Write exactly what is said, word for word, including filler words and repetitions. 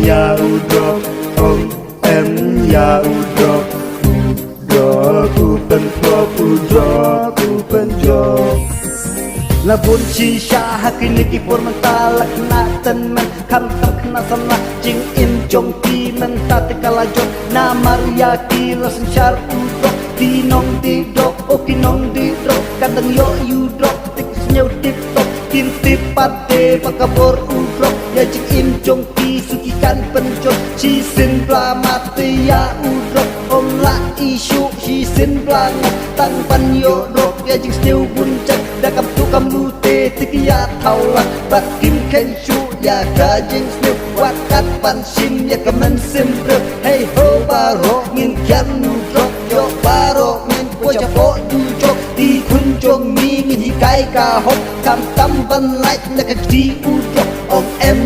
Ïa u drok, ong em ïa u drok. U drok u pynprop, u drok u pynjop. La bun shisha ha kine ki por mynta, la khynnah tymmen, khamtam khynnah samla. Jingim jong ki mynta te ka la jot, namar ïa ki la synshar u drok. Ki nongdie drok, oh ki nongdie drok, ka dang ïoh ïa u drok te ki sngew tip top. Kim tip pat te ba ka bor u drok, ïa jingim jong ki suki kan pynjot. Shisien bla mat te ïa u drok, ym lah i shuh shisien bla ngat. Tang ban ïoh drok ïa jingsniew bun jait, da kam tu kam lu te te ki ïa thaw lad. Ba kim kheiñ shuh ïa ka jingsniew, wat kat ban shim ïa ka mynsiem briew. Hei ho baroh ngin kian u drok, ïoh baroh ngin poi shapoh dujok. Ki khun jong ngi ngin hikai ka hok, khamtam ban lait na ka kti u drok. Ong em